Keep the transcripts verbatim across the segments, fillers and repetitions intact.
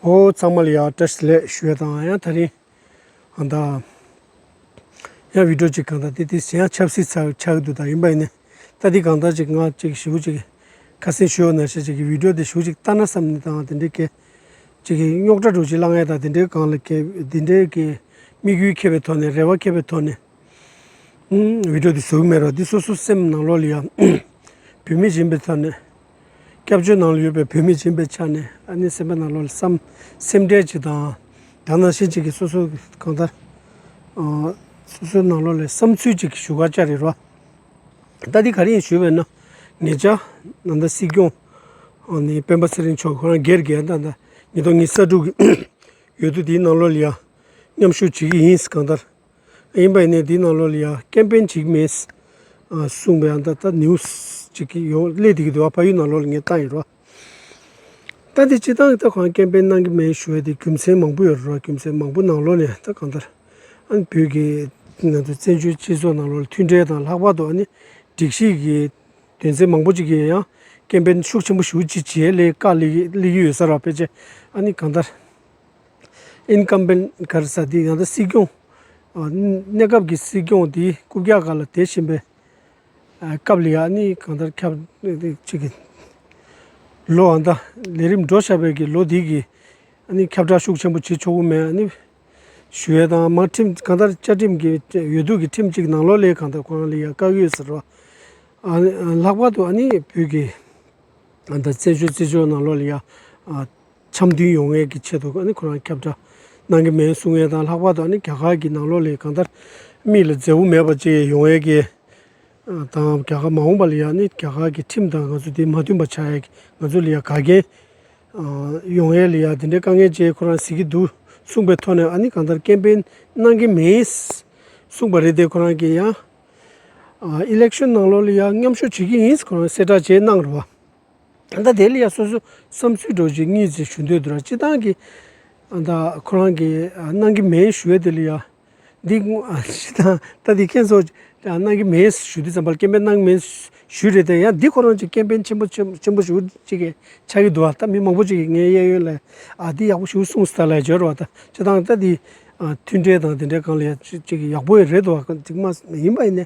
བོ་ཚང་མ་ལ་ཡང་བཀྲ་ཤིས་བདེ་ལེགས་ཞུ་ཡ་དང་། ཡང་དེ་རིང་ཨ་ད་ཡང་བི་ཌི་ཡོ་ཅིག་གང་ལྟར་དེ་དེ་ཡང་ཆབ་སྲིད་ཚ་ཆགས་འདུག་ད་ཡིན་པ་ཡིན་ནའི་ད་དེ་གང་ལྟར་ཅིག་ང་ཅིག་ཞེ་པོ་ཅིག་ཁ་སེང་ཞུ་ཡ་ནང་བཞིན་ཅིག་གི་བི་ཌི་ཡོ་དེ་ཞེ་པོ་ཅིག་ལྟ་ན་བསམ་ནས་དང་དེ་འདྲའི་གི་ཅིག་གི་རྙོག་དྲ་འདྲ་ཅིག་བསླང་ཡ་དང་དེ་འདྲའི་སྒང་ལ་གི་དེ་འདྲའི་གི་དམིགས་ཡུལ་འཁྱེར་བའི་ཐོག་ནས་རེ་བ་འཁྱེར་བའི་ཐོག་ནས། ཨུམ། བི་ཌི་ཡོ་འདི་བཟོ་གི་མེད་རོགས། འདི་སོ་སོ་སེམས་ནང་ལོགས་ལ་ཡང་བོད་མི་ཡིན་པའི་ཐོག་ནས། སྐྱབས་བཅོལ་ནང་ལ་ཡོད་པའི་བོད་མི་ཡིན་པའི་ཆ་ནས་ཨ་ནི་སེམས་པ་ནང་ལོགས་ལ་བསམ་སེམས་ཁྲལ་ཅིག་དང་། དེ་ནང་བཞིན་ཅིག་གི་སོ་སོ་གང་ལྟར། ཨ། སོ་སོའི་ནང་ལོགས་ལ་བསམ་ཚུལ་ཅིག་ཞུ་ག་བཅར་རེད་རོགས། ད་འདི་ག་རེ་ཡིན་ཞུས་པས་ན། ཉེ་ཆར་ད་ལྟ་སྲིད་སྐྱོང་ཨ་ནི་སྤེན་པ་ཚེ་རིང་མཆོག་ཁོ་རང་སྒེར་གྱི་ད་ལྟ་ཉིས་སྟོང་ཉི་ཤུ་རྩ་དྲུག་གི་འོས་བསྡུ་འདིའི་ནང་ལོགས་ལ་ཡང་མཉམ་ཞུགས་བྱེད་ཀྱི་ཡིན་གང་ལྟར། ཡིན་པ་ཡིན་ནའི་འདིའི་ནང་ལོགས་ལ་ཡང་ཀེམ་པེན་བྱེད་ཀྱི་མེད། ཨ། གསུངས་པའི་ཨ་ད་ལྟ་ནིའུ་སི་ཅིག་གི་ཡོང་སླེབས་བསྡད་ཀྱི་འདུག་ཨ། ཕ་ཡུལ་ནང་ལོགས་ལ་ངས་བཏང་ཡིན་རོགས། ད་འདི་སྤྱིར་བཏང་གི་ད་ཁོང་ཀེམ་པེན་གནང་གི་མེད་ཞུ་བའི་དེ་རྒྱུ་མཚན་མང་པོ་ཡོད་རེད་རོགས། རྒྱུ་མཚན་མང་པོ་ནང་ལོགས་ནས་ད་གང་ལྟར་ཨ་ནི་བོད་ཀྱི་ང་ཚོ་བཙན་བྱོལ་སྤྱི་ཚོགས་ནང་ལོགས་ལ་མཐུན་འབྲེལ་དང་། ལྷག་པར་དུ་ཨ་ནི་སྒྲིག་གཞི་གི་དོན་ཚན་མང་པོ་ཅིག་གིས་ཡང་ཀེམ་པེན་ཤུགས་ཆེན་པོ་ཞེ་པོ་ཅིག་བྱེད་ལས་དཀའ་ལས་ཀྱི་ཡོད་ས་རེད་བ། ཕལ་ཆེར་ཨ་ནི་གང་ལྟར་ཨིན་ཀམ་བེན་ག་རེ་ཟེར་དེ་ཡང་ད་སྲིད་སྐྱོང་ཨ་གནས་སྐབས་ཀྱི་སྲིད་སྐྱོང་དེ་རྐུབ་བཀྱག་སྒང་ལ་བསྡད་བཞིན་པའི་ཨ་སྐབས་ལ་ཡང་ཨ་ནི་གང་ལྟར་ཁྱབ་ཅིག་གི་ལོ་ཨ་ད་ལས་རིམ་འགྲོ་བཞག་པའི་གི་ལོ་དེ་གི་ཨ་ནི་ཁྱབ་བསྒྲགས་ཤུགས་ཆེན་པོ་བྱེད་ཆོག་གི་མེད། ཨ་ནི་ཞུ་ཡས་དང་མ་ཁྲིམས་གང་ལྟར་བཅའ་ཁྲིམས་ཀྱི་འོས་བསྡུ་གི་ཁྲིམས་གཅིག་ནང་ལོགས་ལ་གང་ལྟར་ཁོ་རང་ལ་ཡང་བཀག་ཡོད་ཟེར་བ། ཨ་ནི་ལྷག་པར་དུ་ཨ་ནི་བོད་ཀྱི་ཨ་ད་བཙན་བྱོལ་སྤྱི་ཚོགས་ནང་ལོགས་ལ་ཡང་ཨ་འཆམ་མཐུན་ཡོང་ཡས་ཀྱི་ཆེད་དུ་ཨ་ནི་ཁོ་རང་ཁྱབ་བསྒྲགས་གནང་གི་མེད་གསུང་ཡས་དང་། ལྷག་པར་དུ་ཨ་ནི་རྒྱ་གར་གྱི་ནང་ལོགས་ལ་གང་ལྟར་མི་ལ་མཛའ་བོ་མེད་པ་ཅིག་ཡོང་ཡས་ཀྱི་དང་། རྒྱ་གར་མ་འོངས་པ་ལ་ཡང་ནི་རྒྱ་གར་གྱི་ཁྲིམས་དང་ང་ཚོ་དེ་མ་མཐུན་པ་ཆགས་ཡས་ཀྱི་ང་ཚོ་ལ་ཡང་འགལ་རྐྱེན་ཡོང་ཡས་ལ་ཡང་དེ་འདྲའི་དཀའ་ངལ་ཅིག་ཁོ་རང་གཟིགས་ཀྱི་འདུག་གསུངས་པའི་ཐོག་ནས་ཨ་ནི་གང་ལྟར་ཀེམ་པེན་གནང་གི་མེད་གསུངས་པ་རེད་དེ། ཁོ་རང་གིས་ཡང་ཨི་ལེག་ཤོན་ནང་ལོགས་ལ་ཡང་མཉམ་ཞུགས་བྱེད་ཀྱི་ཡིན་ཁོ་རང་གསལ་བསྒྲགས་བྱས་གནང་རེད་བ། ད་དེ་ལ་ཡང་སོ་སོ་བསམ་ཚུལ་འདྲ་ཅིག་གཉིས་ཅིག་ཞུ་འདོད་འདུག་ར། སྤྱིར་བཏང་གི་ཨ་ད་ཁོ་རང་གིས་ཨ་གནང་གི་མེད་ཞུ་ཡས་དེ་ལ་ཡང་འདི་ཨ་སྤྱིར་བཏང་ད་འདི་ཁྱེད་ཚོ་ཨ་གནང་གི་མེད་ཞུ་དུས་ཙམ་པ་ལ་ཀེམ་པེན་གནང་གི་མེད་ཞུ་རེད་དེ། ཡང་འདི་ཁོ་རང་ཅིག་ཀེམ་པེན་ཆེན་པོ་ཆེན་ཆེན་པོ་ཞེ་པོ་ཅིག་གི་ཆགས་ཀྱི་འདུག་ཨ། ད་མི་མང་པོ་ཅིག་གིས་ངའི་གཡས་གཡོན་ལ་ཨ་འདི་ཡག་པོ་ཞེ་པོ་གསུངས་སོང་ད་ལབ་ཡ་ཡོད་རེད་བ། ད་སྤྱིར་བཏང་ད་འདི་ཨ་མཐུན་འབྲེལ་དང་དེ་འདྲའི་སྒང་ལ་ཡང་ཅིག་ཅིག་ཡག་པོ་ཡོད་རེད་འདུག་བ། ཅིག་མ་ཡིན་པ་ཡིན་ནའི་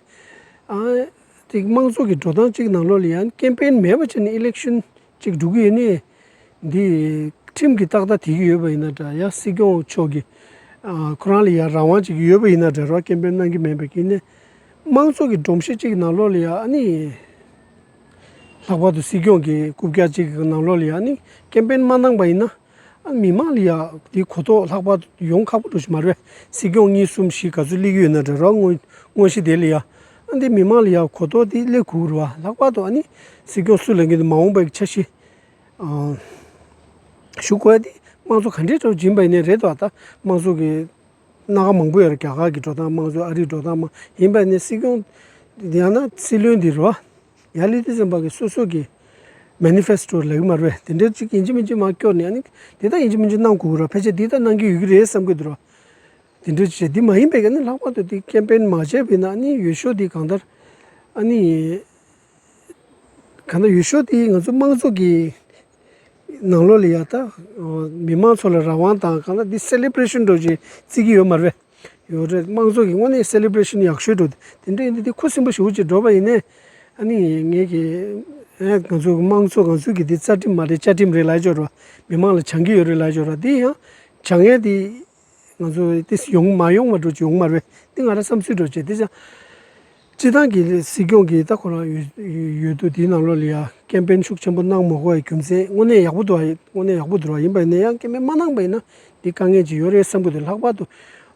ཨ། དེ་དམངས་གཙོ་གི་འགྲོ་སྟངས་གཅིག་ནང་ལོགས་ལ་ཡང་ཀེམ་པེན་མེད་པ་བྱས་ནས་ཨི་ལེག་ཤོན་གཅིག་འགྲོ་གི་ཡོད་ནའི། འདི་ཁྲིམས་ཀྱིས་ཏག་ཏག་དེད་ཀྱི་ཡོད་པ་ཡིན་ན་འདྲ། ཡང་སྲིད་སྐྱོང་མཆོག་གིས་ཨ་ཁོ་རང་ལ་ཡང་རང་དབང་གཅིག་ཡོད་པ་ཡིན་ན་འདྲ་རོགས། ཀེམ་པེན་གནང་གི་མེད་པའི་ཡིན་ནའི། དམངས་གཙོ་གི་སྒྲོམ་གཞི་གཅིག་ནང་ལོགས་ལ་ཡང་ཨ་ནི། ལྷག་པར་དུ་སྲིད་སྐྱོང་གི་རྐུབ་བཀྱག་གཅིག་གི་ནང་ལོགས་ལ་ཡང་ཨ་ནི་ཀེམ་པེན་མ་གནང་པ་ཡིན་ན། ཨ་མི་མང་ལ་ཡ་དེ་གོ་རྟོགས་ལྷག་པར་དུ་ཡོང་ཁག་པོ་འགྲོ་ཞིག་མ་རེད། སྲིད་སྐྱོང་གཉིས་གསུམ་བཞི་ག་ཚོད་སླེབས་ཀྱི་ཡོད་ན་འདྲ་རོགས། དངོས་དངོས་གཞི་དེ་ལ་ཡ་ཨ་འདི་མི་མང་ལ་ཡ་གོ་རྟོགས་དེ་སླེབས་དགོས་རེད་བ། ལྷག་པར་དུ་ཨ་ནི་སྲིད་སྐྱོང་སུ་ལ་ངེས་དུ་མ་འོངས་པའི་འཆར་གཞི་ཨ་ཞུ་དགོས་ཡ་དེ་དམངས་གཙོ་ག་འདྲའི་འགྲོ་སྦྱིན་པ་ཡིན་ནའི་རེད་དོ། ད་དམངས་གཙོ་གི་སྣ་ཁ་མང་པོ་ཡོད་རེད། རྒྱ་གར་གྱི་འགྲོ་སྟངས་དམངས་གཙོ་ཨ་རིའི་འགྲོ་སྟངས་མ་ཡིན་པ་ཡིན་ནའི་སྲིད་སྐྱོང་ཡང་ན་སྲིད་བློན་འདི་རེད་བ། ཡར་ལི་ཏི་ཙམ་པ་གི་སོ་སོ་གི་མེ་ནི་ཕེ་སི་ཊོ་ལབ་ཀྱི་མ་རེད་པས། དེ་འདྲའི་ཅིག་ཡིན་གཅིག་མིན་གཅིག་མར་སྐྱོར་ནས་ཨ་ནི་དེ་ལྟར་ཡིན་གཅིག་མིན་གཅིག་གནང་དགོས་ཀྱི་རེད་པ། ཕལ་ཆེར་དེ་ལྟར་གནང་གི་ཡོད་ཀྱི་རེད་བསམ་གྱི་འདུག་ར། དེ་འདྲའི་ཅིག་བྱས་འདི་མ་ཡིན་པའི་ཨ་ནི་ལྷག་པར་དུ་དེ་ཀེམ་པེན་མ་བྱས་པ་ཡིན་ན་ཨ་ནི་འོས་ཤོག་དེ་གང་ལྟར་ཨ་ནི་གང་ལྟར་འོས་ཤོག་དེ་ང་ཚོ་དམངས་གཙོ་གི་ནང་ལོགས་ལ་ཡ་ད་མི་མང་ཚོ་ལ་རང་དབང་དང་གང་ལྟར་འདི་སེ་ལེ་བྷ་རེ་ཤན་འདྲ་ཅིག་བརྩི་གི་ཡོད་མ་རེད་པས། ཡོད་རེད། དམངས་གཙོ་གི་དངོས་གནས་སེ་ལེ་བྷ་རེ་ཤན་ཡག་ཤོས་འགྲོ། དེ་འདྲ་ཡིན་དུས་དེ་ཁུ་སིམ་པོ་ཞེ་པོ་ཅིག་འགྲོ་བ་ཡིན་ནའི་ཨ་ནི་ངས་ཀྱི་ཨེ་ང་ཚོ་གི་དམངས་གཙོ་ང་ཚོ་གི་དེ་རྩ་ཁྲིམས་མ་རེད། བཅའ་ཁྲིམས་རེད་ལབ་ཀྱི་ཡོད་རེད་པ། མི་མང་ལ་སྦྱང་གི་ཡོད་རེད་ལབ་ཀྱི་ཡོད་རེད་པ། དེ་ཡང་སྦྱང་ཡས་དེ་ང་ཚོ་དེ་ཡོང་མ་ཡོང་བ་འགྲོ་ཅིག་ཡོང་མ་རེད་པས། དེ་ང་རང་བསམ་ཚུལ་འགྲོ་ཅིག་དེ་ཅང་། སྤྱིར་བཏང་གི་སྲིད་སྐྱོང་གིས་ད་ཁོ་རང་འོས་འོས་བསྡུ་དེའི་ནང་ལོགས་ལ་ཡ་ཀེམ་པེན་ཤུགས་ཆེན་པོ་གནང་མ་དགོས་པའི་རྒྱུ་མཚན་དངོས་གནས་ཡག་པོ་འདུག་པ། དངོས་གནས་ཡག་པོ་འདུག་པ། ཡིན་པ་ཡིན་ན་ཡང་ཀེམ་པེན་མ་གནང་པ་ཡིན་ན་འདི་དཀའ་ངལ་ཅིག་ཡོད་རེད་བསམ་གྱི་འདུག་ལྷག་པར་དུ་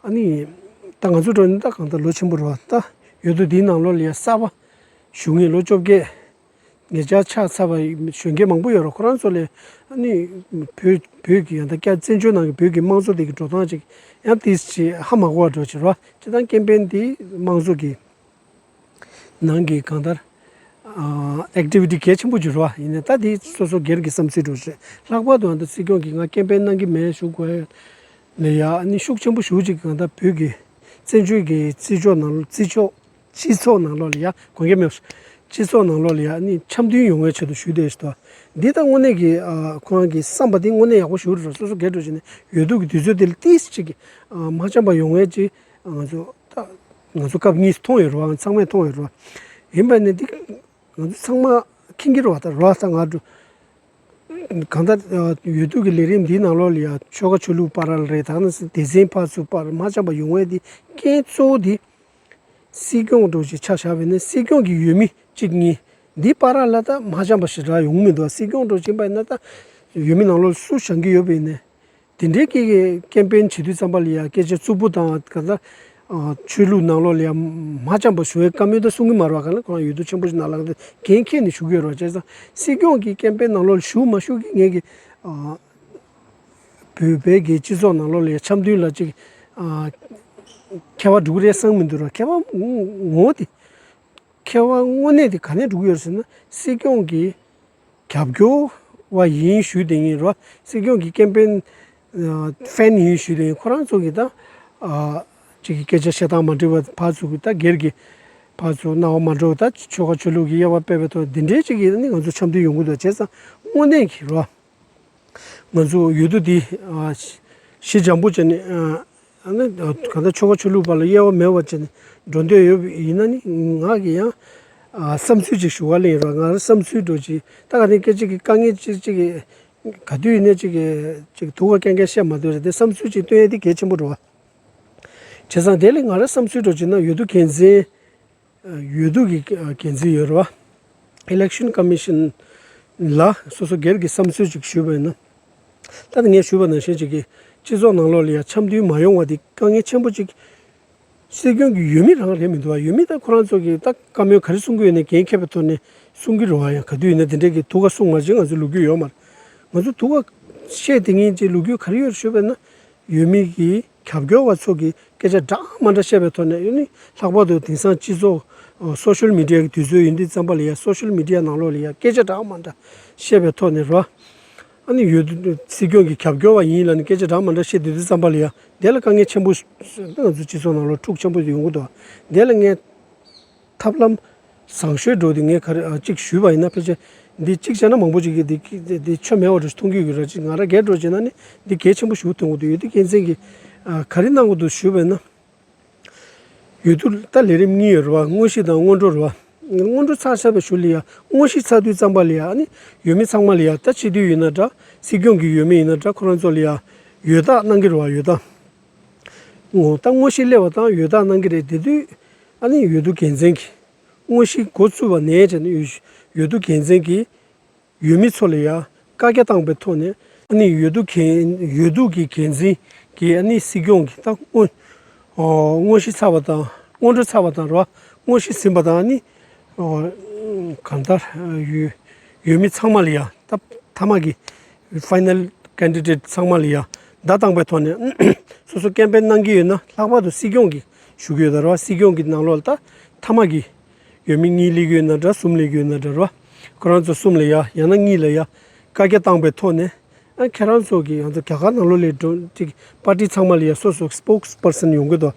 ཨ་ནི་ད་ང་ཚོ་འགྲོ་ནི་ད་གང་ལྟར་ལོ་ཆེན་པོ་རེད་པ། ད་འོས་བསྡུ་དེའི་ནང་ལོགས་ལ་ཡ་གསར་པ་ཞུགས་མཁན་ལོ་བཅོ་བརྒྱད། ཉེ་ཆར་ཆགས་ཚར་བ་གཞོན་སྐྱེས་མང་པོ་ཡོད་རེད། ཁོ་རང་ཚོ་ལ་ཨ་ནི་བོད་བོད་ཀྱི་ཡང་ད་སྐྱ་བཙན་བྱོལ་ནང་གི་བོད་ཀྱི་དམངས་གཙོ་དེ་གི་འགྲོ་སྟངས་ཅིག་ཡང་ཏིས་ཅིག་ཧ་མ་གོ་བ་འགྲོ་ཅིག་རེད་པ། སྤྱིར་བཏང་ཀེམ་པེན་དེ་དམངས་གཙོ་གི་ནང་གི་གང་ལྟར་ཨེག་ཊི་བི་ཊི་གལ་ཆེན་པོ་ཅིག་རེད་པ། ཡིན་ནའི་ད་དེ་སོ་སོ་སྒེར་གྱི་བསམ་ཚུལ་འགྲོ་ཅིག་ལྷག་པར་དུ་ཡང་ད་སྲིད་སྐྱོང་གིས་ང་ཀེམ་པེན་གནང་གི་མེད་ཞུ་དགོས་ལ་ཡ་ཨ་ནི་ཤུགས་ཆེན་པོ་ཞེ་པོ་ཅིག་གང་ལྟར་བོད་ཀྱི་བཙན་བྱོལ་གྱི་སྤྱི་ཚོགས་ནང་སྤྱི་ཚོགས་སྤྱི་ཚོགས་ནང་ལོགས་ལ་ཡ་དགོངས་འགལ་མེད་པ། སྤྱི་ཚོགས་ནང་ལོགས་ལ་ཡང་ནི་འཆམ་མཐུན་ཡོང་བའི་ཆེད་དུ་ཞུ་བསྡད་ཞུ་དོ། འདི་ད་དངོས་གནས་ཀྱི་ཨ་ཁོ་རང་གི་བསམ་པ་འདི་དངོས་གནས་ཡག་པོ་ཞུ་རེད། སོ་སོ་སྒེར་དུ་བྱས་ནས་ཡོད་དུས་ཀྱི་དུས་ཚོད་འདི་ལ་ཏིས་ཅིག་ཨ་མ་འཆམ་པ་ཡོང་བའི་ཅིག་ང་ཚོ་ད་ང་ཚོ་སྐབས་གཉིས་མཐོང་ཡོད་རེད་བ། ཚང་མས་མཐོང་ཡོད་རེད་བ། ཡིན་པ་ནི་འདི་ང་ཚོ་ཚང་མ་མཁྱེན་གྱི་རེད་བ། ད་རེད་བ། ད་ང་ཚོ་གང་ལྟར་ཡོད་དུས་ཀྱི་ལས་རིམ་འདིའི་ནང་ལོགས་ལ་ཡང་ཆོལ་ཁ་ཆོས་ལུགས་བར་ལ་རེད། ད་ནི་སྡེ་ཚན་ཕར་ཚུར་བར་མ་འཆམ་པ་ཡོང་བའི་དེ་རྐྱེན་གཙོ་བོ་དེ་སྲིད་སྐྱོང་འདྲ་ཅིག་ཆ་བཞག་པ་ཡིན་ན་སྲིད་སྐྱོང་གི་འོས་མི་གཅིག་གཉིས་འདི་བར་ལ་ད་མ་འཆམ་པ་ཞེ་དྲག་ཡོང་མི་འདུག་སྲིད་སྐྱོང་འདྲ་ཅིག་ཡིན་པ་ཡིན་ན་ད་འོས་མི་ནང་ལོགས་སུ་བཞེངས་ཀྱི་ཡོད་པ་ཡིན་ནའི། དེ་འདྲའི་སྐད་ཀྱི་ཀེམ་པེན་བྱེད་དུས་ཙམ་པ་ལ་ཡང་སྐད་ཆ་རྩུབ་པོ་དང་ག་ད་ཆོས་ལུགས་ནང་ལོགས་ལ་ཡང་མ་འཆམ་པ་ཞུ་བའི་བཀའ་མོལ་ད་གསུང་གི་མ་རེད་བ། ག་ལ་ཁོ་རང་ཡོད་དུས་ཆེན་པོ་ཞིག་ནང་ལ་འགན་འཁྱེར་ནས་ཞུ་གི་ཡོད་རེད་བ། བྱས་ཙང་སྲིད་སྐྱོང་གི་ཀེམ་པེན་ནང་ལོགས་ལ་ཞུགས་མ་ཞུགས་ཀྱི་ངེད་ཀྱི་བོད་པའི་གི་སྤྱི་ཚོགས་ནང་ལོགས་ལ་ཡང་འཆམ་མཐུན་ལ་ཅིག་ཁྱད་པར་འགྲོ་གི་རེད་བསམ་མི་འདུག་ར། ཁྱད་པར་ངོ་བོ་དེ། ཁྱད་པར་དངོས་གནས་དེ་ག་ནས་འགྲོ་གི་ཡོད་ཟེར་ན་སྲིད་སྐྱོང་གི་རྒྱབ་སྐྱོར་བ་ཡིན་ཞུས་དེ་ཡིན་རོ། སྲིད་སྐྱོང་གི་ཀེམ་པེན་ཨ་ཕེན་ཡིན་ཞུས་དེ་ཡིན། ཁོ་རང་ཚོ་གི་ད་ཨ་ཅིག་གི་སྐད་ཆ་བཤད་སྟངས་མ་འགྲིག་པ་ཕར་ཚུར་གི་ད་སྒེར་གི་ཕར་ཚུར་སྣང་བ་མ་འགྲོ། ད་ཆོལ་ཁ་ཆོས་ལུགས་ཀྱི་དབྱེ་བ་སྤེལ་བའི་ཐོག་འདི་འདྲའི་ཅིག་གི་ནི་ང་ཚོ་འཆམ་མཐུན་ཡོང་གི་འདུག་བྱས་ཙང་དངོས་གནས་ཀྱི་རོ། ང་ཚོ་ཡོད་དུ་འདི་ཨ་ཞི་འཇམ་པོ་བྱས་ནས་ཨ་ནི་གང་ལྟར་ཆོལ་ཁ་ཆོས་ལུགས་བར་ལ་དབྱེ་བ་མེད་པ་བྱས་ནས་འགྲོ་འདོད་ཡོད་པ་ཡིན་ན་ནི་ང་གི་ཡང་ཨ་བསམ་ཚུལ་ཅིག་ཞུ་བ་ལེན་རོགས། ང་རང་བསམ་ཚུལ་འགྲོ་ཅིག་ད་ག་ནས་སྐད་ཅིག་གི་དཀའ་ངལ་ཅིག་ཅིག་གི་ག་དུས་ཡིན་ནའི་ཅིག་གི་ཅིག་ཐུགས་ཁ་སྐྱེན་སྐྱེན་བཤད་མ་སྡོད་རེད་དེ་བསམ་ཚུལ་ཅིག་སྟོན་ཡ་དེ་གལ་ཆེན་པོ་རེད་བ། བྱས་ཙང་དེ་ལས་ང་རང་བསམ་ཚུལ་འགྲོ་ཅིག་ན་ཡོད་དུ་འགན་འཛིན། ཡོད་དུ་གི་འགན་འཛིན་ཡོད་རེད་བ། Election Commission ལ་སོ་སོ་སྒེར་གྱི་བསམ་ཚུལ་ཅིག་ཞུས་པ་ཡིན་ན། ད་ལྟ་ངས་ཞུས་པ་ནང་བཞིན་ཅིག་གི་སྤྱི་ཚོགས་ནང་ལོགས་ལ་ཡང་འཆམ་མཐུན་མ་ཡོང་བ་དེ་དཀའ་ངལ་ཆེན་པོ་ཅིག་སྲིད་སྐྱོང་གི་འོས་མི་རང་རེད་མི་འདུག་བ། འོས་མི་ད་ཁོ་རང་ཚོ་གི་ད་བཀའ་མོལ་ག་རེ་གསུང་གི་ཡོད་ནའི་འགན་འཁྱེར་བའི་ཐོག་ནས་གསུང་གི་རེད་བ། ཡང་ག་དུས་ཡིན་ན་དེ་འདྲས་ཀྱི་ཐུགས་ཁ་གསུང་མ་བྱེད་ང་ཚོ་ལོ་རྒྱུས་ཡོད་མ་རེད། ང་ཚོ་ཐུགས་ཁ་བཤད་དེ་ངས་ཅིག་ལོ་རྒྱུས་ག་རེ་ཡོད་ཞུས་པ་ཡིན་ན། འོས་མི་གི་རྒྱབ་སྐྱོར་བ་ཚོ་གི་སྐད་ཆ་འདྲ་མ་འདྲ་བཤད་པའི་ཐོག་ནས་ཡོད་ནི། ལྷག་པར་དུ་དེང་སང་སྤྱི་ཚོགས་ཨ་སོ་ཤལ་མི་ཌི་ཡ་གི་དུས་ཚོད་ཡིན་དུས་ཙམ་པ་ལ་ཡ་སོ་ཤལ་མི་ཌི་ཡ་ནང་ལོགས་ལ་ཡ་སྐད་ཆ་འདྲ་མ་འདྲ་བཤད་པའི་ཐོག་ནས་རོ། ཨ་ནི་ཡོད་དུས་སྲིད་སྐྱོང་གི་རྒྱབ་སྐྱོར་བ་ཡིན་ལབ་ནས་སྐད་ཆ་འདྲ་མ་འདྲ་བཤད་དུས་དུས་ཙམ་པ་ལ་ཡ་དེ་ལ་དཀའ་ངལ་ཆེན་པོ་ང་ཚོ་སྤྱི་ཚོགས་ནང་ལོགས་འཁྲུག་ཆེན་པོ་ཡོང་གི་འདུག་དེ་ལ་ངས་ཐབས་ལམ་བཟང་ཤོས་འགྲོ་དེ་ངས་ག་རེ་ཨ་གཅིག་ཞུས་པ་ཡིན་ན་ཕལ་ཆེར་འདི་གཅིག་བྱས་ན་མང་པོ་ཅིག་གིས་འདི་འདི་འདི་ཆོ་མེད་པ་འདྲ་ཞིག་མཐོང་གི་ཡོད་ར། ཅིག་ང་རང་སྒེར་འགྲོ་བྱས་ན་ནི་འདི་གལ་ཆེན་པོ་ཞིག་མཐོང་གི་འདུག་ཡོད་དུས་འགན་འཛིན་གྱིས་ཨ་ག་རེ་གནང་གི་འདུག་ཞུས་པ་ཡིན་ན། ཡོད་དུས་ད་ལས་རིམ་གཉིས་ཡོད་རེད་བ། དངོས་གཞི་དང་སྔོན་འགྲོ་རེད་བ། སྔོན་འགྲོ་ཚར་ཚར་བའི་གཞུག་ལ་ཡ་དངོས་གཞི་ཚར་དུས་ཙམ་པ་ལ་ཡ་ཨ་ནི་འོས་མི་ཚང་མ་ལ་ཡ་ད་སྤྱི་འཐུས་ཡིན་ན་འདྲ། སྲིད་སྐྱོང་གི་འོས་མི་ཡིན་ན་འདྲ། ཁོ་རང་ཚོ་ལ་ཡ་འོས་རྟགས་གནང་གི་རེད་བ། འོས་རྟགས། ངོ་ད་དངོས་གཞི་སླེབས་པ་དང་འོས་རྟགས་གནང་གི་རེད། དེ་དུས་ཨ་ནི་ཡོད་དུས་འགན་འཛིན་གྱིས་དངོས་གཞི་འགོ་བཙུགས་པ་ནས་བྱས་ནས་ཡོད་ཡོད་དུས་འགན་འཛིན་གྱིས་འོས་མི་ཚོ་ལ་ཡ་བཀའ་རྒྱ་བཏང་པའི་ཐོག་ནས་ཨ་ནི་ཡོད་དུས་འགན་ཡོད་དུས་ཀྱི་འགན་འཛིན་གྱིས་ཨ་ནི་སྲིད་སྐྱོང་གི་ད་དངོས་ཨོ་དངོས་གཞི་ཚར་བ་དང་སྔོན་འགྲོ་ཚར་བ་དང་རོ། དངོས་གཞི་ཟིན་པ་དང་ཨ་ནི་ཨོ་གང་ལྟར་ཡོད་ཡོད་མི་ཚང་མ་ལ་ཡ་ད་མཐའ་མ་གི་ཕའི་ནལ་ཀེན་ཌི་ཌེ་ཊི་ཚང་མ་ལ་ཡ་བརྡ་བཏང་པའི་ཐོག་ནས་སོ་སོ་ཀེམ་པེན་གནང་གི་ཡོད་ན་ལྷག་པར་དུ་སྲིད་སྐྱོང་གི་ཞུ་གི་ཡོད་ད་རོ། སྲིད་སྐྱོང་གི་ནང་ལོགས་ལ་ད་མཐའ་མ་གི་འོས་མི་གཉིས་སླེབས་ཀྱི་ཡོད་ན་འདྲ། གསུམ་སླེབས་ཀྱི་ཡོད་ན་འདྲ་རོ། ཁོ་རང་ཚོ་གསུམ་ལ་ཡ་ཡང་ན་གཉིས་ལ་ཡ་བཀའ་རྒྱ་བཏང་པའི་ཐོག་ནས་ཨ་ཁྱེད་རང་ཚོ་གི་ང་ཚོ་རྒྱ་གར་ནང་ལོགས་ལ་འགྲོ་ཅིག་པར་ཊི་ཚང་མ་ལ་ཡ་སོ་སོ་སི་པོག་སི་པར་སན་ཡོང་གི་འདུག་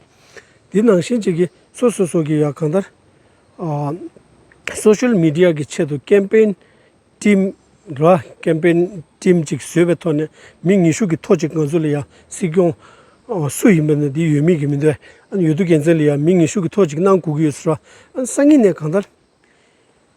དེ་ནང་བཞིན་ཅིག་གི་སོ་སོ་སོ་གི་ཡ་གང་ལྟར་ཨ་སོ་ཤལ་མི་ཌི་ཡ་གི་ཆེད་དུ་ཀེམ་པེན་ཊིམ་ར་ཀེམ་པེན་ཊིམ་ཅིག་བཟོས་པའི་ཐོག་ནས་མི་ཉི་ཤུ་གི་ཐོ་ཅིག་ང་ཚོ་ལ་ཡ་སྲིད་སྐྱོང་ཨ་སུ་ཡིན་པ་ནས་འདི་འོས་མི་གི་མི་འདུག་ཨ་ནི་ཡོད་དུས་འགན་འཛིན་ལ་ཡ་མི་ཉི་ཤུ་གི་ཐོ་ཅིག་གནང་དགོས་ཀྱི་ཡོད་ཟེར་བ། ཨ་ནི་སང་ཉིན་ནས་གང་ལྟར་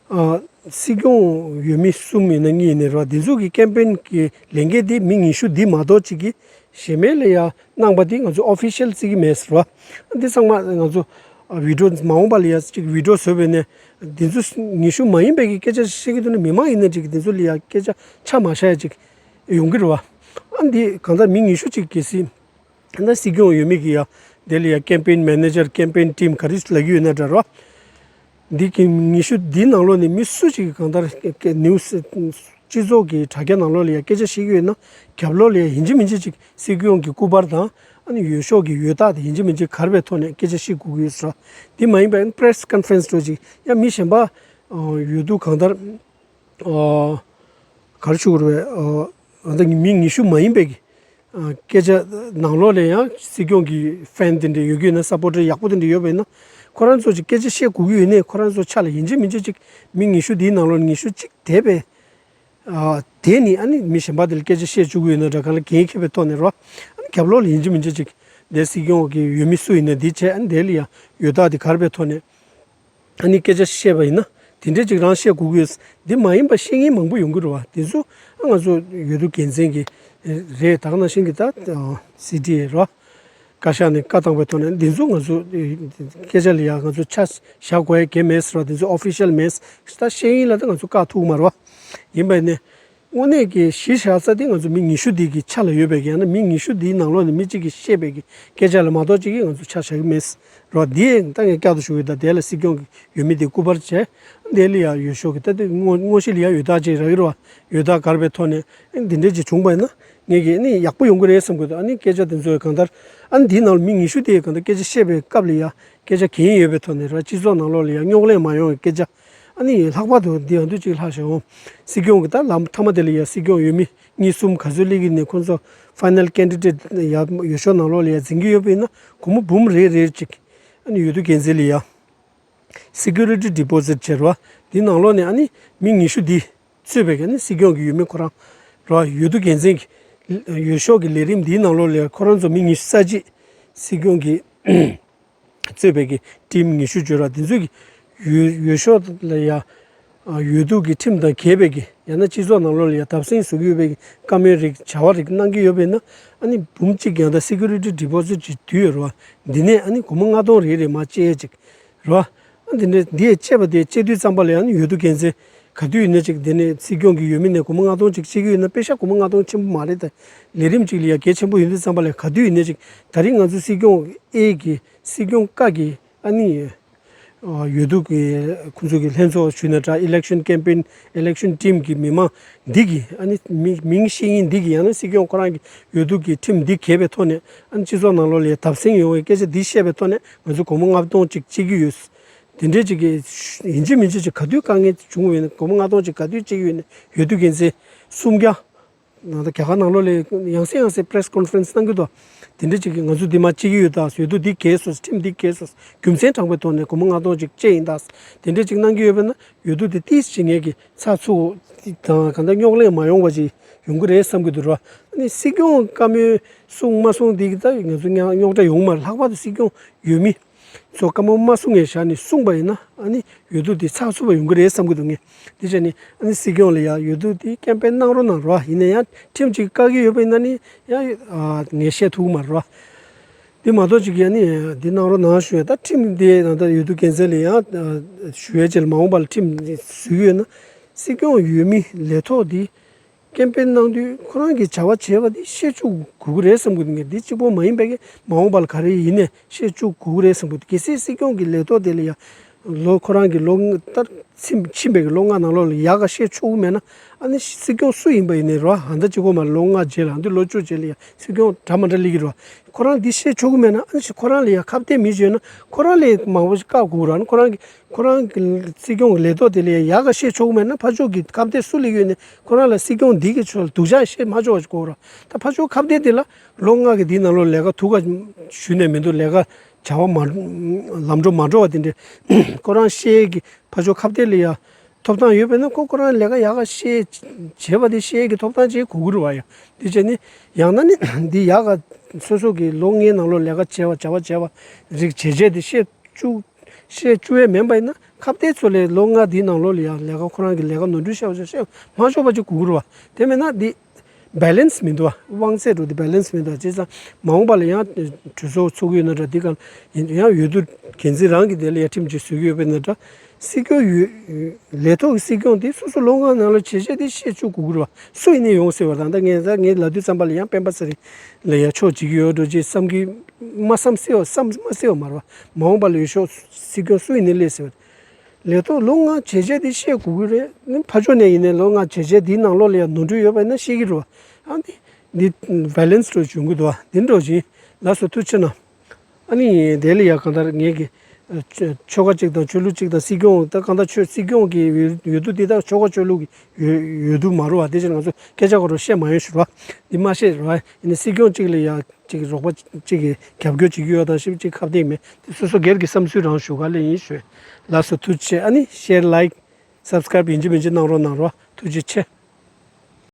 ཨ་སྲིད་སྐྱོང་འོས་མི་གསུམ་ཡིན་ན་གཉིས་ཡིན་ནའི་རེད་བ། འདི་ཚོ་གི་ཀེམ་པེན་གི་ལས་འགན་དེ་མི་ཉི་ཤུ་འདི་མ་གཏོགས་ཅིག་གིས་གཞན་མའི་ལ་ཡ་གནང་པ་དེ་ང་ཚོ་ཨོ་ཕི་ཤལ་བརྩི་གི་མེད་ཟེར་བ། འདི་ཚང་མ་ང་ཚོ་ཨ་བི་ཌི་ཡོ་མ་འོངས་པ་ལ་ཡ་ཅིག་བི་ཌི་ཡོ་བཟོས་པ་ཡིན་ནའི་འདི་ཚོ་ཉི་ཤུ་མ་ཡིན་པའི་གི་སྐད་ཆ་བཤད་ཀྱི་འདུག་ན་མི་མང་ཡིན་ན་ཅིག་འདི་ཚོ་ལ་ཡ་སྐད་ཆ་ཆ་མ་བཞག་ཡ་ཅིག་ཡོང་གི་རེད་བ། ཨ་འདི་གང་ལྟར་མི་ཉི་ཤུ་ཅིག་གལ་སྲིད། ད་སྲིད་སྐྱོང་འོས་མི་གི་ཡ་དེ་ལ་ཡ་ཀེམ་པེན་མེ་ནེ་ཇར་ཀེམ་པེན་ཊིམ་ག་རེ་ལབ་ཀྱི་ཡོད་ན་འདྲ་རོ། འདི་གི་ཉི་ཤུ་འདིའི་ནང་ལོགས་ནས་མི་སུ་གཅིག་གིས་གང་ལྟར་ཀེ་ཀེ་ནིའུ་སི་སྤྱི་ཚོགས་ཀྱི་དྲ་རྒྱ་ནང་ལོགས་ལ་ཡ་སྐད་ཆ་བཤད་ཀྱི་ཡོད་ན་རྒྱབ་ལོགས་ལ་ཡ་ཡིན་གཅིག་མིན་གཅིག་ཅིག་སྲིད་སྐྱོང་གི་སྐུ་པར་དང་ཨ་ནི་འོས་ཤོག་གི་འོས་རྟགས་དེ་ཡིན་གཅིག་མིན་གཅིག་གར་པའི་ཐོག་ནས་སྐད་ཆ་བཤད་དགོས་ཀྱི་ཡོད་ཟེར་རོ། འདི་མ་ཡིན་པའི་པེ་རེ་སི་ཀོན་ཕ་རེན་སི་འདྲ་ཅིག་ཡ་མི་གཞན་པ་ཡོད་དུས་གང་ལྟར། ཨོ། ག་རེ་ཞུ་དགོས་རེད་པས། ཨོ། ཨ་ད་མི་ཉི་ཤུ་མ་ཡིན་པའི་གི་ཨ་སྐད་ཆ་ནང་ལོགས་ལ་ཡང་སྲིད་སྐྱོང་གི་ཕེན་དེ་འདྲ་ཡོད་ཀྱི་ཡོད་ན་སཔོར་ཊར་ཡག་པོ་དེ་འདྲ་ཡོད་པ་ཡིན་ན་ ཁོ་རང་ཚོ་ཅིག་སྐད་ཆ་བཤད་དགོས་ཀྱི་ཡོད་ནའི་ཁོ་རང་ཚོ་ཆ་ལ་ཡིན་གཅིག་མིན་གཅིག་ཅིག་མི་ཉི་ཤུ་འདིའི་ནང་ལོགས་ནས་ཉི་ཤུ་གཅིག་དེ་བས་ཨ་དེ་ནི་ཨ་ནི་མི་གཞན་པ་དེ་ལ་སྐད་ཆ་བཤད་བཅུག་གི་ཡོད་ན་འདྲ་གང་ལ་འགན་འཁྱེར་བའི་ཐོག་ནས་རོ། ཨ་ནི་རྒྱབ་ལོགས་ལ་ཡིན་གཅིག་མིན་གཅིག་ཅིག་དེ་སྲིད་སྐྱོང་གི་འོས་མི་སུ་ཡིན་ན་འདི་བྱས། ཨ་ནི་དེ་ལ་ཡང་འོས་རྟགས་དེ་ག་རེ་བའི་ཐོག་ནས་ཨ་ནི་སྐད་ཆ་བཤད་པ་ཡིན་ན་དེ་འདྲས་ཅིག་རང་བཤད་དགོས་ཀྱི་ཡོད། འདི་མ་ཡིན་པ་བཤད་མཁན་མང་པོ་ཡོང་གི་རེད་བ། དེ་ཚོ་ཨ་ང་ཚོ་འོས་བསྡུ་འགན་འཛིན་གྱི་རེད། ད་ག་ནང་བཞིན་གྱི་ད་སི་ཊི་ཨེ་རོ། བཀའ་ཤག་ནས་བཀའ་བཏང་བའི་ཐོག་ནས་འདི་ཚོ་ང་ཚོ་སྐད་ཆ་ལ་ཡང་ང་ཚོ་ཆ་བཞག་དགོས་ཡ་གལ་མེད་ཟེར་བ། འདི་ཚོ་ཨོ་ཕི་ཤལ་མེད་ཟེར། ད་བཤད་ཡིན་ལ་ད་ང་ཚོ་བཀག་ཐུབ་མ་རེད་བ། ཡིན་པ་ནས་དངོས་གནས་ཀྱི་གཞི་བཞག་ས་དེ་ང་ཚོ་མི་ཉི་ཤུ་འདི་གི་ཆ་ལ་ཡོད་པའི་གི་ཡང་ན་མི་ཉི་ཤུ་འདིའི་ནང་ལོགས་ནས་མི་གཅིག་གིས་བཤད་པའི་གི་སྐད་ཆ་ལ་མ་གཏོགས་གཅིག་གིས་ང་ཚོ་ཆ་བཞག་གི་མེད་ཟེར་བ། འདི་ཡང་ད་ངས་བསྐྱར་དུ་ཞུ་གི་ཡོད། ད་དེ་ལ་སྲིད་སྐྱོང་གི་འོས་མི་དེ་སྐུ་པར་བྱས། འདི་ལ་ཡང་འོས་ཤོག་གི་ད་དེ་དངོས་དངོས་གཞི་ལ་ཡང་འོས་རྟགས་ཅིག་རག་གི་རེད་བ། འོས་རྟགས་ག་རེ་བའི་ཐོག་ནས་འདི་འདྲས་ཅིག་བྱུང་བ་ཡིན་ན། ངས་ཀྱིས་ནི་ཡག་པོ་ཡོང་གི་རེད་བསམ་གྱི་འདུག་ཨ་ནི་སྐད་ཆ་དེ་ཚོ་གང་ལྟར་ཨ་ནི་འདིའི་ནང་ལ་མི་ཉི་ཤུ་དེ་གང་ལྟར་སྐད་ཆ་བཤད་པའི་སྐབས་ལ་ཡ་སྐད་ཆ་འགན་ཡོད་པའི་ཐོག་ནས་ར། སྤྱི་ཚོགས་ནང་ལོགས་ལ་ཡ་རྙོག་གླེང་མ་ཡོང་བའི་སྐད་ཆ། ཨ་ནི་ལྷག་པར་དུ་འདི་ཡང་དུས་གཅིག་ལྷག་བྱུང་། སྲིད་སྐྱོང་གི་ད་ལམ་མཐའ་མ་དེ་ལ་ཡ་སྲིད་སྐྱོང་འོས་མི་གཉིས་གསུམ་ག་ཚོད་སླེབས་ཀྱི་ནས་ཁོང་ཚོ་ཕའི་ནལ་ཀེན་ཌི་ཌེ་ཊི་ཡ་འོས་ཤོག་ནང་ལོགས་ལ་ཡ་འཛིན་གྱི་ཡོད་པ་ཡིན་ན་སྒོར་མོ་འབུམ་རེ་རེ་ཅིག་ཨ་ནི་འོས་བསྡུ་འགན་འཛིན་ལ་ཡ། སི་ཀུ་རི་ཊི་ཌི་པོ་ཟིཊ་བྱས་རེད་བ། འདི་ནང་ལོགས་ནས་ཨ་ནི་མི་ཉི་ཤུ་འདི་གཙོས་པའི་ཨ་ནི་སྲིད་སྐྱོང་གི་འོས་མི་ཁོ་རང་རེད་བ། འོས་བསྡུ་འགན་འཛིན་གྱི་འོས་ཤོག་གི་ལས་རིམ་འདིའི་ནང་ལོགས་ལ་ཁོ་རང་ཚོ་མི་ཉི་ཤུ་རྩ་གཅིག་སྲིད་སྐྱོང་གི་གཙོས་པའི་གི་ཊིམ་ཉི་ཤུ་བརྗོད་ར། འདི་ཚོས་གི་འོས་འོས་ཤོག་ལ་ཡ་འོས་བསྡུ་གི་ཁྲིམས་དང་འགལ་བའི་གི་ཡང་ན་སྤྱི་ཚོགས་ནང་ལོགས་ལ་ཡ་བརྡབ་གསིག་བཟོ་གི་ཡོད་པའི་གི་བཀའ་མོལ་རིགས་བྱ་བ་རིགས་གནང་གི་ཡོད་པས་ན། ཨ་ནི་འབུམ་གཅིག་ཡང་ད་སི་ཀུ་རི་ཊི་ཌི་པོ་ཟིཊ་ཅིག་བསྡུས་ཡོད་རེད་བ། འདི་ནས་ཨ་ནི་སྒོར་མོ་ལྔ་སྟོང་རེ་རེ་མར་བཅད་ཅིག་རེད་བ། ཨ་འདི་འདྲ་འདི་ཡས་བཅད་པ་དེ་བཅད་དུས་ཙམ་པ་ལ་ཡང་ནི་འོས་བསྡུ་འགན་འཛིན་ག་དུས་ཡིན་ན་ཅིག་དེ་ནས་སྲིད་སྐྱོང་གི་འོས་མི་ནས་སྒོར་མོ་ལྔ་སྟོང་ཅིག་བཅད་ཀྱི་ཡོད་ན་དཔེ་ཤག་སྒོར་མོ་ལྔ་སྟོང་ཆེན་པོ་མ་རེད་དེ། ལས་རིམ་ཅིག་ལ་ཡང་གལ་ཆེན་པོ་ཡིན་དུས་ཙམ་པ་ལ་ག་དུས་ཡིན་ན་ཅིག་ད་རིང་ང་ཚོ་སྲིད་སྐྱོང་ཨེ་གི་སྲིད་སྐྱོང་ཀ་གི་ཨ་ནི་འོས་བསྡུ་གི་ཁོང་ཚོ་གི་ལྷན་ཚོགས་ཞུས་ན་འདྲ། election campaign election team གི་མི་མང་འདི་གི་ཨ་ནི་མི་མིང་ཤེས་མཁན་འདི་གི་ཡང་ན་སྲིད་སྐྱོང་ཁོ་རང་གི་འོས་བསྡུ་གི་ཁྲིམས་འདི་འགལ་བའི་ཐོག་ནས་ཨ་ནི་སྤྱི་ཚོགས་ནང་ལོགས་ལ་ཡ་བརྡབ་གསིག་ཡོང་བའི་སྐད་ཆ་འདི་བཤད་པའི་ཐོག་ནས་ང་ཚོ་སྒོར་མོ་ལྔ་སྟོང་ཅིག་བཅད་ཀྱི་ཡོད། དེ་འདྲས་ཅིག་གི་ཡིན་གཅིག་མིན་གཅིག་ཅིག་ག་དུས་དཀའ་ངལ་བྱུང་བ་ཡིན་ན་སྒོར་མོ་ལྔ་སྟོང་ཅིག་ག་དུས་བཅད་ཀྱི་ཡོད་ན་འོས་བསྡུ་འགན་འཛིན་སུམ་བརྒྱ། ད་ལྟ་རྒྱ་གར་ནང་ལོགས་ལ་ཡང་སེ་ཡང་སེ་པེ་རེ་སི་ཀོན་ཕ་རེན་སི་གནང་གི་འདུག་དེ་འདྲ་ཅིག་གིས་ང་ཚོ་འདི་མ་བྱེད་ཀྱི་ཡོད་ད། འོས་བསྡུ་འདི་འགལ་སོང་། ཁྲིམས་འདི་འགལ་སོང་། རྒྱུ་མཚན་དྲངས་པའི་ཐོག་ནས་སྒོར་མོ་ལྔ་སྟོང་ཅིག་བཅད་ཡིན་ད། དེ་འདྲ་ཅིག་གནང་གི་ཡོད་པས་ན་འོས་བསྡུ་དེ་ཏིས་ཅིག་ངེད་ཀྱི་ཚགས་ཚུད་དང་གང་ལྟར་རྙོག་གླེང་མ་ཡོང་བ་ཅིག་ཡོང་གི་རེད་བསམ་གྱི་འདུག་ར། ཨ་ནི་སྲིད་སྐྱོང་བཀའ་མོལ་གསུང་མ་གསུང་འདི་གི་ད་ང་ཚོ་རྙོག་དྲ་ཡོང་མ་རེད། ལྷག་པར་དུ་སྲིད་སྐྱོང་འོས་མི་ཚོ་བཀའ་མོལ་མ་གསུང་ངས་བཞག་ནས་གསུངས་པ་ཡིན་ན་ཨ་ནི་འོས་བསྡུ་དེ་ཚགས་ཚུད་པ་ཡོང་གི་རེད་བསམ་གྱི་འདུག་ངས་དེ་བྱས་ནས་ཨ་ནི་སྲིད་སྐྱོང་ལ་ཡང་འོས་བསྡུ་དེ་ཀེམ་པེན་གནང་རོགས་གནང་རོགས། ཡིན་ན་ཡང་ཁྲིམས་ཅིག་བཀག་གི་ཡོད་པ་ཡིན་ན་ནི་ཡང་ངས་བཤད་ཐུབ་ཀྱི་མ་རེད་རོགས། དེ་མ་གཏོགས་ཅིག་ཡང་ནི་འདི་གནང་རོགས་གནང་ཞུ་ཡ། ད་ཁྲིམས་དེ་ད་ལྟ་འོས་བསྡུ་འགན་འཛིན་ལ་ཡང་ཞུ་ཡ་ཅིག་ལ་མ་འོངས་པ་ལ་ཁྲིམས་བཟོས་ཡོད་ན་སྲིད་སྐྱོང་འོས་མི་ལས་ཐོག་དེ་ཀེམ་པེན་གནང་དུས་ཁོ་རང་གིས་བྱ་བ་བྱས་པ་དེ་བཤད་བཅུག་དགོས་ཀྱི་རེད་བསམ་གྱི་འདུག་ངས་འདི་གཅིག་པོ་མ་ཡིན་པའི་གི་མ་འོངས་པ་ལ་ག་རེ་ཡིན་ནས་བཤད་བཅུག་དགོས་ཀྱི་རེད་བསམ་གྱི་འདུག་གལ་སྲིད་སྲིད་སྐྱོང་གི་ལས་ཐོག་དེ་ལ་ཡང་ལོ་ཁོ་རང་གི་ལོ་ལྔ་ལྟར་ཕྱིན་ཕྱིན་པའི་གི་ལོ་ལྔ་ནང་ལོགས་ལ་ཡག་ག་བཤད་ཆོག་གི་མེད་ན་ཨ་ནི་སྲིད་སྐྱོང་སུ་ཡིན་པ་ཡིན་ནའི་རོ། ཨ་ད་གཅིག་པོ་མ་ལོ་ལྔ་རྗེས་ལ་ཨ་འདི་ལོ་བཅུ་རྗེས་ལ་ཡང་སྲིད་སྐྱོང་འདྲ་མ་འདྲ་སླེབས་ཀྱི་རོ། ཁོ་རང་འདི་བཤད་ཆོག་གི་མེད་ན་ཨ་ནི་ཁོ་རང་ལ་ཡང་ཁ་གཏད་མི་བྱོས་ན་ཁོ་རང་ལས་མང་པོ་ཞིག་བཀག་དགོས་ར། ཨ་ནི་ཁོ་རང་གི་ཁོ་རང་གི་སྲིད་སྐྱོང་གི་ལས་ཐོག་དེ་ལ་ཡང་ཡག་ག་བཤད་ཆོག་གི་མེད་ན་ཕར་ཕྱོགས་ཀྱི་ཁ་གཏད་སུ་སླེབས་ཡོད་ནས་ཁོ་རང་ལ་སྲིད་སྐྱོང་འདི་གི་ཕྱོགས་ལ་སྡུག་ཅག་བཤད་མ་ཆོག་པ་ཞིག་དགོས་ར། ད་ཕར་ཕྱོགས་ཁ་གཏད་དེ་ལ་ལོ་ལྔ་གི་འདི་ནང་ལོགས་ལས་ཀ་ཐུགས་ཁ་ཞུས་ནས་མི་འདུག་ལས་ཀ་བྱ་བ་མ་ལམ་འགྲོ་མ་འགྲོ་བ་དེ་འདྲས་ཁོ་རང་བཤད་ཀྱི་ཕར་ཕྱོགས་ཁ་གཏད་ལ་ཡང་ཐོབ་ཐང་ཡོད་པས་ན་ཁོ་ཁོ་རང་ལས་ཀ་ཡག་ག་བཤད་བྱས་པ་དེ་བཤད་ཀྱི་ཐོབ་ཐང་ཅིག་དགོས་ཀྱི་རེད་བ། ཡང་དེ་བྱས་ནི་ཡང་ན་ནི་འདི་ཡག་ག་སོ་སོ་གི་ལོ་ལྔའི་ནང་ལོགས་ལས་ཀ་བྱས་པ་བྱ་བ་བྱས་པ་རིགས་བྱས་རྗེས་དེ་བཤད་བཅུག་བཤད་བཅུག་ཡས་མིན་པ་ཡིན་ན་ཁ་གཏད་ཚོ་ལས་ལོ་ལྔ་འདིའི་ནང་ལོགས་ལ་ཡང་ལས་ཀ་ཁོ་རང་གི་ལས་ཀ་ནོར་འཁྲུལ་བཤད་པ་བཤད་མ་ཆོག་པ་ཅིག་དགོས་ཀྱི་རེད་བ། དེ་མིན་ན་འདི་བེ་ལེན་སི་མི་འདུག་བ། དབང་ཚད་འགྲོ་དེ་བེ་ལེན་སི་མི་འདུག་བ། བྱས་ཙང་མ་འོངས་པ་ལ་ཡང་གྲོས་ཚོགས་ཚོགས་ཀྱི་ཡོད་ན་འདྲ། འདི་ག་ཡང་འོས་བསྡུ་འགན་འཛིན་རང་གི་དེ་ལ་ཡང་ཁྲིམས་ཅིག་བཟོ་གི་ཡོད་པ་ཡིན་ན་འདྲ། སྲིད་སྐྱོང་ཡོད་ལས་ཐོག་གི་སྲིད་སྐྱོང་དེ་སོ་སོ་ལོ་ལྔ་ནང་ལ་བྱས་རྗེས་དེ་བཤད་བཅུག་དགོས་ཀྱི་རེད་བ། སུ་ཡིན་ནའི་ཡོང་སྲིད་པ་རེད། ད་ངས་ད་ངས་ལབ་དུས་ཙམ་པ་ལ་ཡང་སྤེན་པ་ཚེ་རིང་ལ་ཡང་ཕྱོགས་བྱེད་ཀྱི་ཡོད་འགྲོ་ཅེས་བསམ་གྱི་མ་བསམ་སྲིད་པ་བསམ་མ་སྲིད་པ་མ་རེད་བ། མ་འོངས་པ་ལ་འོས་ཤོག་སྲིད་སྐྱོང་སུ་ཡིན་ནའི་སླེབས་སྲིད་པ་རེད། ལས་ཐོག་ལོ་ལྔ་བྱས་རྗེས་དེ་བཤད་དགོས་ཀྱི་རེད། ནི་ཕར་ཕྱོགས་ནས་ཡིན་ནའི་ལོ་ལྔ་བྱས་རྗེས་དེའི་ནང་ལོགས་ལ་ཡང་ནོར་འཁྲུལ་ཡོད་པ་ཡིན་ན་བཤད་ཀྱི་རེད་བ། ཨ་ནི་འདི་བེ་ལེན་སི་འགྲོ་བྱུང་གི་འདུག་བ། འདི་འགྲོ་བཞིན་ལགས་སོ། ཐུགས་རྗེ་གནང་། ཨ་ནི་དེ་ལ་ཡང་གང་ལྟར་ངེད་ཀྱི་ ཆོལ་ཁ་གཅིག་དང་ཆོས་ལུགས་གཅིག་དང་སྲིད་སྐྱོང་། ད་གང་ལྟར་ཆོས་སྲིད་སྐྱོང་གི་འོས་འོས་བསྡུ་འདི་དག་ཆོལ་ཁ་ཆོས་ལུགས་ཀྱི་འོས་འོས་བསྡུ་མ་རེད་བ། དེ་ཕྱིར་ང་ཚོ་སྐད་ཆ་གོ་རོགས་བཤད་མ་ཡོང་ཞུ་རོགས། འདི་མ་བཤད་རོགས། ཡིན་ནའི་སྲིད་སྐྱོང་གཅིག་ལ་ཡ་གཅིག་རོགས་པ་གཅིག་གིས་རྒྱབ་སྐྱོར་བྱེད་ཀྱི་ཡོད་དང་ཞིབ་གཅིག་ཁ་གཏད་མེད། དེ་སོ་སོ་སྒེར་གྱི་བསམ་ཚུལ་རང་ཞུ་ག་ལེ་ཡིན་ཞུ། ལགས་སོ། ཐུགས་རྗེ་ཆེ། ཨ་ནི་ཤེར་ལའིག་སབ་སི་ཀ་རབ་ཡིན་གཅིག་མིན་གཅིག་གནང་རོགས་གནང་རོགས། ཐུགས་རྗེ་ཆེ།